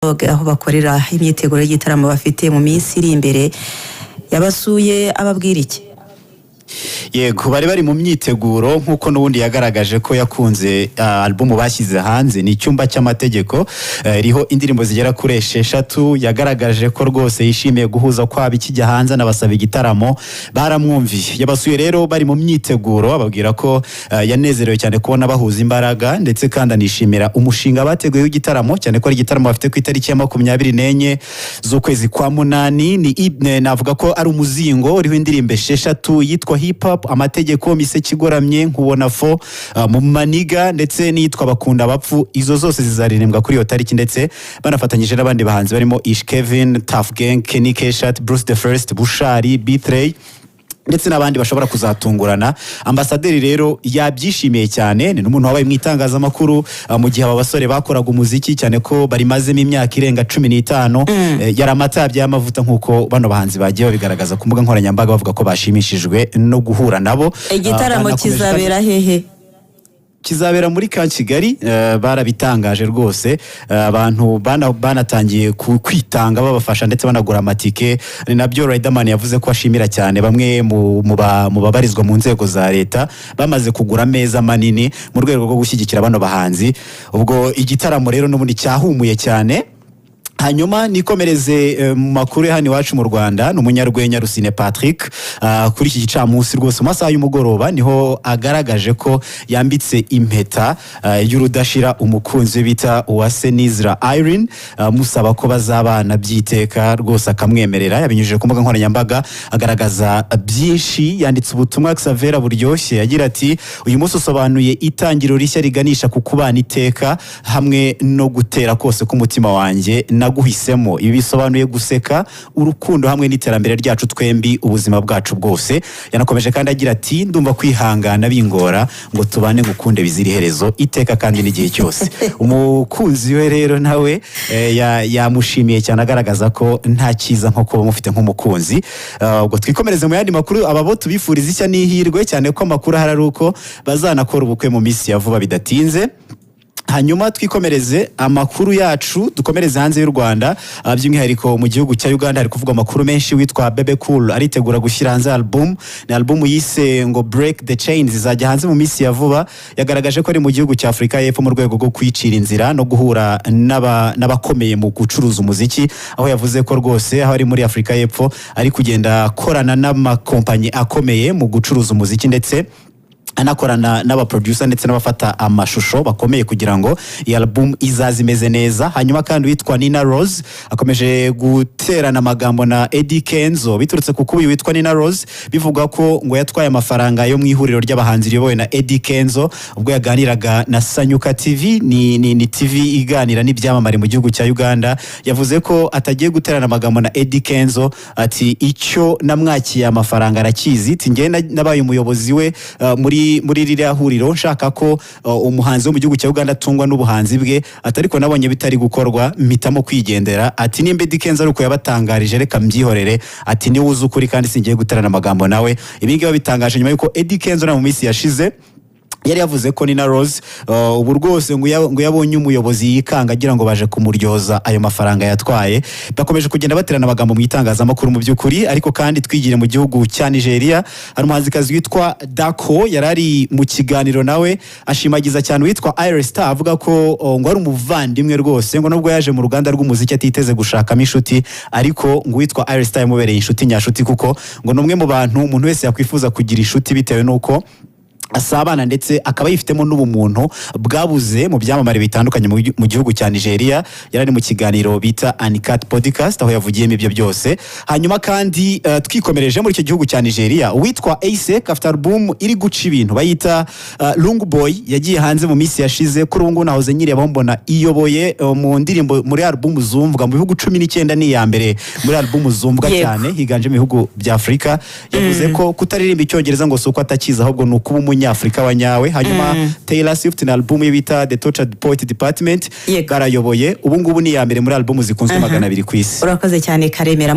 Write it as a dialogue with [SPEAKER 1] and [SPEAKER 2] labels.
[SPEAKER 1] Bulldog, aho bakorera imyiteguro y'igitaramo bafite mu minsi iri imbere. Yabasuye ababwira iki?
[SPEAKER 2] Yego, bari mu myiteguro nk'uko n'ubundi yagaragaje ko yakunze albumu bashyize hanze, ni Icyumba cy'Amategeko, iriho indirimbo zigera kuri 6. Yagaragaje ko rwose yishimiye guhuza kwabo ikijya hanze, anabasaba igitaramo, baramwumviye. Yabasuye rero bari mu myiteguro, ababwira ko yanezerewe cyane kubona bahuza imbaraga, ndetse kandi anishimira umushinga bateguye w'igitaramo, cyane ko ari igitaramo bafite ku itariki ya 24 z'ukwezi kwa munani. Ni navuga ko ari umuzingo uriho indirimbo 6 yitwa Hip Hop, Amategeko, Miseke Igoramye, Nkubona Fo, Mu Maniga, ndetse n'iyitwa Bakunda Abapfu. Izo zose zizaririmbwa kuri iyo tariki, ndetse banafatanyije n'abandi bahanzi barimo Ish Kevin, Tough Gang, Kenny K-Shot, Bruce the First, Bushali, B-Threy ndetse n'abandi bashobora kuzatungurana. Ambasaderi rero yabyishimiye cyane. Ni n'umuntu wabaye mu itangazamakuru mu gihe aba basore bakoraga umuziki, cyane ko barimazemo imyaka irenga 15. Yari amatabya y'amavuta, nk'uko bano bahanzi bagiye babigaragaza ku mbuga nkoranyambaga, bavuga ko bashimishijwe no guhura nabo.
[SPEAKER 1] Igitaramo
[SPEAKER 2] Banakomeje
[SPEAKER 1] kizabera hehe?
[SPEAKER 2] Kizabera muri Camp Kigali, barabitangaje rwose. Abantu banatangiye kwitanga babafasha, ndetse banagura amatike. Ni nabyo Riderman yavuze ko ashimira cyane bamwe mu babarizwa mu nzego za leta bamaze kugura ameza manini mu rwego rwo gushyigikira bano bahanzi. Ubwo igitaramo rero n'ubundi cyahumuye cyane. Hanyuma nikomereze mu makuru ya hano iwacu mu Rwanda. Ni umunyarwenya Rusine Patrick. Kuri iki gicamunsi rwose, mu masaha y'umugoroba, niho agaragaje ko yambitse impeta y'urudashira umukunzi we bita Uwase Nizra Irene, musaba ko bazabana by'iteka rwose, akamwemerera. Yabinyujije ku mbuga nkoranyambaga, agaragaza byinshi, yanditse ubutumwa Xavera buryoshye, agira ati: "Uyu munsi usobanuye itangiriro rishya riganisha ku kubana iteka hamwe no gutera kose k'umutima wanjye naguhisemo. Ibi bisobanuye guseka, urukundo hamwe n'iterambere ryacu twembi ubuzima bwacu bwose." Yanakomeje kandi agira ati: "Ndumva kwihangana bingora ngo tubane, ngukunde bizira iherezo, iteka kandi n'igihe cyose." Umukunzi we rero nawe yamushimiye cyane, agaragaza ko nta cyiza nko kuba mufite nk'umukunzi. Ubwo twikomereze mu yandi makuru. Aba bo tubifuriza ishya n'ihirwe, cyane ko amakuru ahari ari uko bazanakora ubukwe mu minsi ya vuba bidatinze. Hanyuma twikomereze amakuru yacu, dukomereze hanze y'u Rwanda, by'umwihariko mu gihugu cya Uganda hari kuvugwa amakuru menshi. Witwa Bebe Cool aritegura gushyira hanze album, ni album yise ngo Break the Chains, izajya hanze mu minsi ya vuba. Yagaragaje ko ari mu gihugu cya Afurika y'Epfo mu rwego rwo kwicira inzira no guhura n'abakomeye mu gucuruza umuziki, aho yavuze ko rwose aho ari muri Afurika y'Epfo ari kugenda akorana n'amakompanyi akomeye mu gucuruza umuziki, ndetse anakorana n'abaproducer ndetse n'abafata amashusho bakomeye kugira ngo iyi album izaze imeze neza. Hanyuma kandi witwa Nina Roz akomeje guterana amagambo na Eddie Kenzo, biturutse ku kuba uyu witwa Nina Roz bivugwa ko ngo yatwaye amafaranga yo mu ihuriro ry'abahanzi riyobowe na Eddie Kenzo. Ubwo yaganiraga na Sanyuka TV, ni TV iganira n'ibyamamare mu gihugu cya Uganda, yavuze ko atagiye guterana amagambo na Eddie Kenzo, ati: "Icyo namwakiye amafaranga arakizi." Ati: "Njye nabaye umuyobozi we muri ririya huriro, nshaka ko umuhanzi wo mu gihugu cya Uganda atungwa n'ubuhanzi bwe." Ati: "Ariko nabonye bitari gukorwa, mpitamo kwigendera." Ati: "Nimba Eddy Kenzo ari uko yabatangarije, reka mbyihorere." Ati: "Niwe uzi ukuri kandi singiye guterana amagambo nawe." Ibi ngibi babitangaje nyuma y'uko Eddy Kenzo na mu minsi yashize yari yavuze ko Nina Roz ubu rwose ngo yabonye umuyobozi yikanga agira ngo baje kumuryoza ayo mafaranga yatwaye. Bakomeje kugenda baterana amagambo mu itangazamakuru mu by'ukuri. Ariko kandi twigire mu gihugu cya Nigeria, hari umuhanzikazi witwa Dako, yari ari mu kiganiro nawe ashimagiza cyane uwitwa Ayra Starr, avuga ko ngo ari umuvandimwe rwose, ngo nubwo yaje mu ruganda rw'umuziki atiteze gushakamo inshuti, ariko ngo uwitwa Ayra Starr yamubereye inshuti nyashuti, kuko ngo ni umwe mu bantu umuntu wese yakwifuza kugira inshuti, bitewe n'uko asabana ndetse akaba yifitemo n'ubumuntu bwabuze mu byamamare bitandukanye mu gihugu cya Nigeria. Yari ari mu kiganiro bita Uncut Podcast, aho yavugiyemo ibyo byose. Hanyuma kandi twikomereje muri icyo gihugu cya Nigeria, uwitwa Asake afite album iri guca ibintu bayita Lungu Boy, yagiye hanze mu minsi yashize. Kuri ubu ngubu nahoze nyirebaho mbona iyoboye mu ndirimbo muri album zumvwa mu bihugu 19, ni iya mbere muri album zumvwa cyane higanjemo ibihugu bya Afurika. Yavuze ko kutaririmba Icyongereza ngo si uko atakizi, ahubwo ni ukuba Umunyafurika wa nyawe. Hanyuma Taylor Swift na album ye bita The Tortured Poet Department barayoboye, ubu ngubu ni iya mbere muri album zikunzwe 200 ku isi.
[SPEAKER 1] Urakoze cyane, Karemera.